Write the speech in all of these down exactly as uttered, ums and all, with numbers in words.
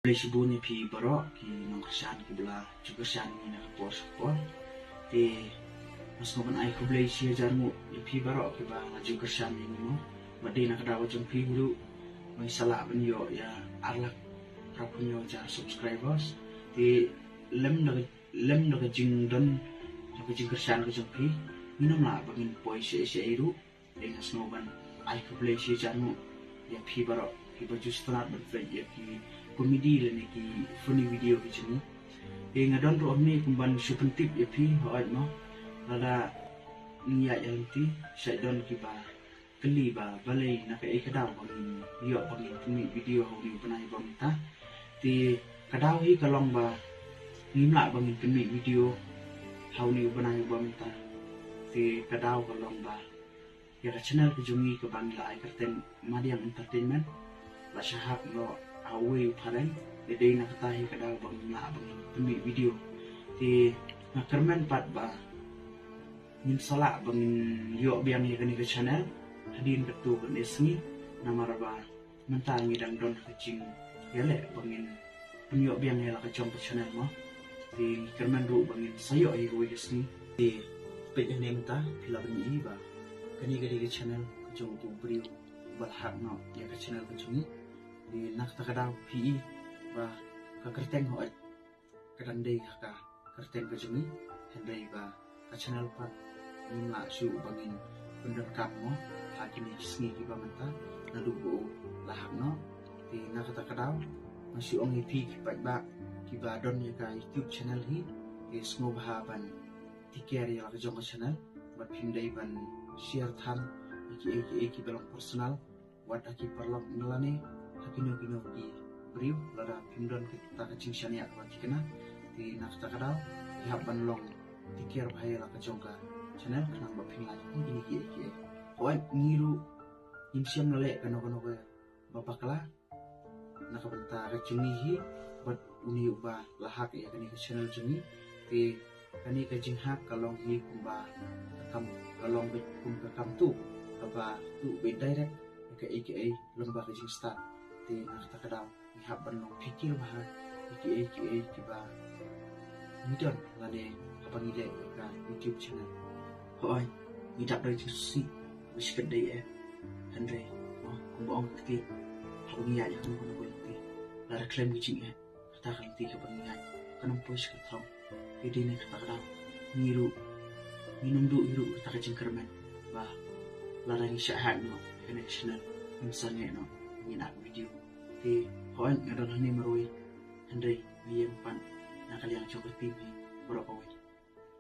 Khublei shibun ïa phi baroh ki nongkyrshan kiba la ju kyrshan ïa ngi na ka por sha ka por. Te nga sngewbha ban ai khublei shi hajar nguh ïa phi baroh kiba la ju kyrshan ïa ngi mo. Bad dei na ka daw jong phi ruh ngi sa lah ban ïoh ïa ar lak arphew hynñiew hajar subscribers. Te lem da ka, lem da ka jingdon, da ka jingkyrshan ka jong phi, ngin ym lah ba ngin poi shaei shaei ruh. Te nga sngewbha ban ai khublei shi hajar nguh ïa phi baroh kiba ju sngewtynnat ban peit ïa ki comedy lane ki funny video ki jong ngi. Te nga don ruh hangne kum ban shu pyntip ïa phi, hooid mo. Lada ngi ïaid ïa lynti, shait don kiba kylli ba balei, na kaei ka daw ba ngin ïoh ba ngin pynmih video ha une u bnai ba mynta. Te ka daw hi ka long ba ngim lah ba ngin pynmih video ha une u bnai ba mynta. Te ka daw ka long ba ïa ka channel ka jong ngi kaba ngi la ai kyrteng Madiang Entertainment la shah hack noh ha uwei u phareng. Te dei na kata hi ka daw ba ngim lah ba ngin pynmih video. Te nga kyrmen pat ba ngin sa lah ba ngin ïoh biang ïa kane ka channel hadien katto katne sngi, namar ba mynta ngi dang don ha ka jingïaleh ba ngin pynïoh biang ïa la ka jong ka channel mo. Te ngi kyrmen ruh ba ngin sa ïoh ïa kawei ka sngi. Te peit hangne mynta phi lah ban ïohi ba kane ka dei ka channel ka jong uto u briew uba la hack noh ïa ka channel ka jong ngi. Te na kata ka daw phi i ba ka kyrteng, hooid, ka dang dei ha ka kyrteng ka jong ngi, hynrei ba ka channel pat ngim lah shuh ba ngin pyndonkam mo ha kine ki sngi kiba mynta naduh ba u la hack noh. Te na kata ka daw nga shu ong ïa phi ki paidbah kiba don ïa ka YouTube channel hi, te sngewbha ban take care ïa la ka jong ka channel, bad phim dei ban share than ïa kiei kiei kiba long personal wat ha ki paralok ne lane ha kino kino ki briew. Lada phim don kata ka jingshaniah kaba thikna, te na kata ka daw phi hap ban long take care bha ïa la ka jong ka channel khnang ba phin lah ïa kine kiei kiei. Hooid, ngi ruh ngim shym la leh kano kano kaba bakla na ka bynta ka jong ngi hi bad une uba la hack ïa kane ka channel jong ngi. Te kane ka jinghack ka long hi kumba ka kam, ka long beit kum ka kam tuh kaba tuh beit direct ïa kaei kaei lyngba ka jingstad. Te na kata ka daw ngi hap ban long phikir bha ïa kiei kiei kiba ngi don lane haba ngi leh ïa ka YouTube channel. Hooid, ngi dap da ka jingsngewsih ba shi katdei eh, hynrei mo, kumba ong ka ktien, haba ngi ïaid ha kano kano ka lynti, lada khlem ka jingeh, kata ka lynti kaba ngi ïaid kan ym poi sha ka thong. Te dei na kata ka daw ngi ruh ngin ym duh hi ruh kata ka jingkyrmen ba lada ngi shah hack noh ïa kane ka channel, ngim sangeh noh ngin ap video. Te hooid, nga don hangne marwei, hynrei nga ïeng pat na ka liang jong ka team hi baroh kawei.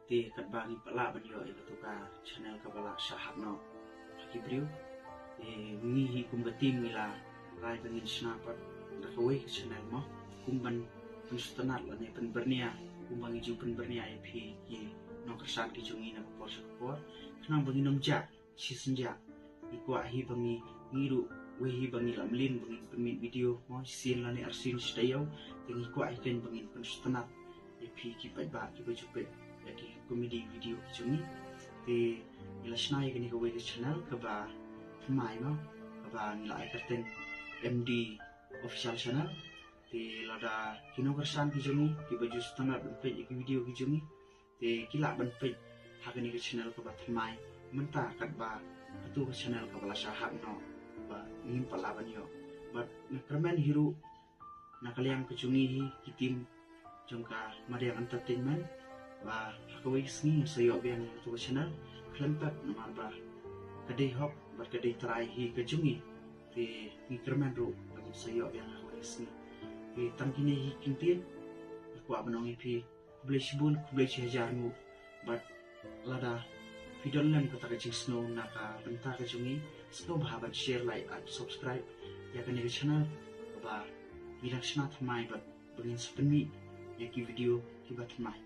Te katba ngim pat lah ban ïoh ïa kato ka channel kaba la shah hack noh ha ki briew, te ngi hi kum ka team ngi la rai ba ngin shna pat da kawei ka channel mo, kum ban pynsngewtynnat lane pynbyrngia, kumba ngi ju pynbyrngia ïa phi ki nongkyrshan ki jong ngi na ka por sha ka por, khnang ba ngin ym jah shisynja. Ngi kwah hi ba ngi, ngi ruh wei hi ba ngi la mlien ba ngin pynmih video mo shisien lane arsien shi taïew. Te ngi kwah hi keiñ ba ngin pynsngewtynnat ïa phi ki paidbah kiba ju peit ïa ki comedy video ki jong ngi. Te ngi la shna ïa kane kawei ka channel kaba thymmai mo, kaba ngi la ai kyrteng M D Official Channel. Te lada ki nongkyrshan ki jong ngi kiba ju sngewtynnat ban peit ïa ki video ki jong ngi, te ki lah ban peit ha kane ka channel kaba thymmai mynta katba kato ka channel kaba la shah hack noh ba ngim pat lah ban ïoh. Bad nga kyrmen hi ruh na ka liang ka jong ngi hi ki team jong ka Madiang Entertainment ba ha kawei ka sngi ngin sa ïoh biang ïa kato ka channel khlem pep, namar ba ka dei hok bad ka dei trai hi ka jong ngi. Te ngi kyrmen ruh ba ngin sa ïoh biang ha kawei ka sngi. Te tang kine hi ki ktien nga kwah ban ong ïa phi. Khublei shibun, khublei shi hajar nguh. Bad lada phi don lem kata ka jingsngew na ka bynta ka jong ngi, sngewbha ban share, like and subscribe ïa kane ka channel ba ngi dang shna thymmai bad ba ngin sa pynmih ïa ki video kiba thymmai.